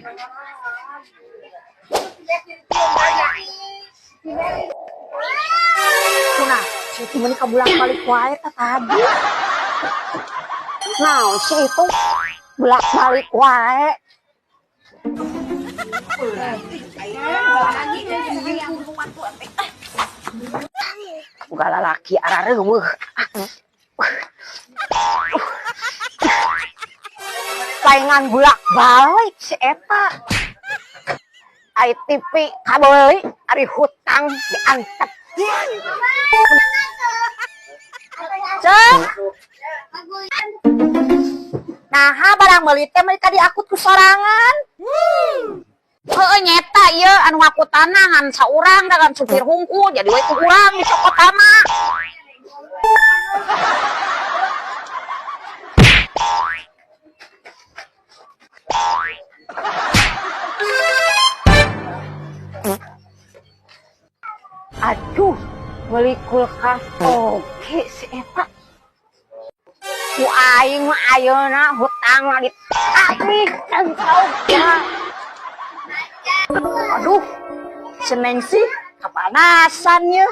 Nah, si itu meni kabulak-balik wae tah tadi. Nah, si itu bolak-balik wae. Boga lalaki arareuweuh. Paingan bolak-balik si eta. Ai TV kabeuli, ari hutang diantep. Cek. Nah, barang meuli teh meuli ka diakut ku sorangan. Heueuh, nyeta ieu anu ngakutanna ngan saurang da kan supir hungkul, jadi we ku urang dicokotana. Aduh, beli kulkas oke si eta. Ku aing mah ayeuna hutang ditagih can saukna. Aduh, seneng sih kepanasan ya.